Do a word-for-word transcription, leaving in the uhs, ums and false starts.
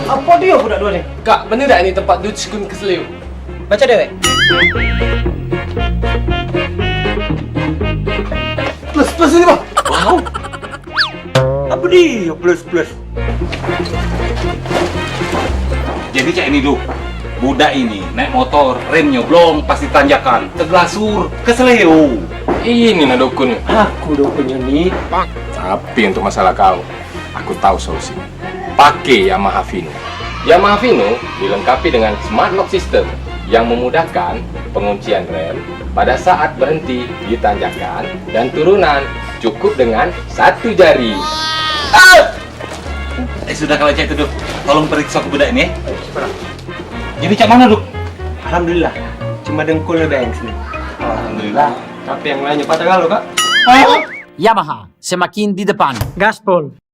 Apo dio budak duo ni? Kak, bener dak ini tempat Dutskun keseleo? Baco dewek. Plus, plus ini, Bang. Wow. Apo dio plus, plus? Jadi cak ini, Duk. Budak ini naik motor, remnyo blong pas di tanjakan, tegelasur, keseleo. Ini nah dukunnyo. Aku dukunnyo ni. Tapi untuk masalah kau, aku tahu solusinya. Pakai Yamaha Fino. Yamaha Fino dilengkapi dengan smart lock system yang memudahkan penguncian rem pada saat berhenti di tanjakan dan turunan, cukup dengan satu jari. Ah! Eh, sudah kalau cak itu, Duk. Tolong periksa ke budak ini, eh. Jadi cak mano, Duk? Alhamdulillah. Cuma dengkulnyo be yang sini. Alhamdulillah. Tapi yang lainnyo patah galo, Kak. Yamaha, semakin di depan. Gaspol.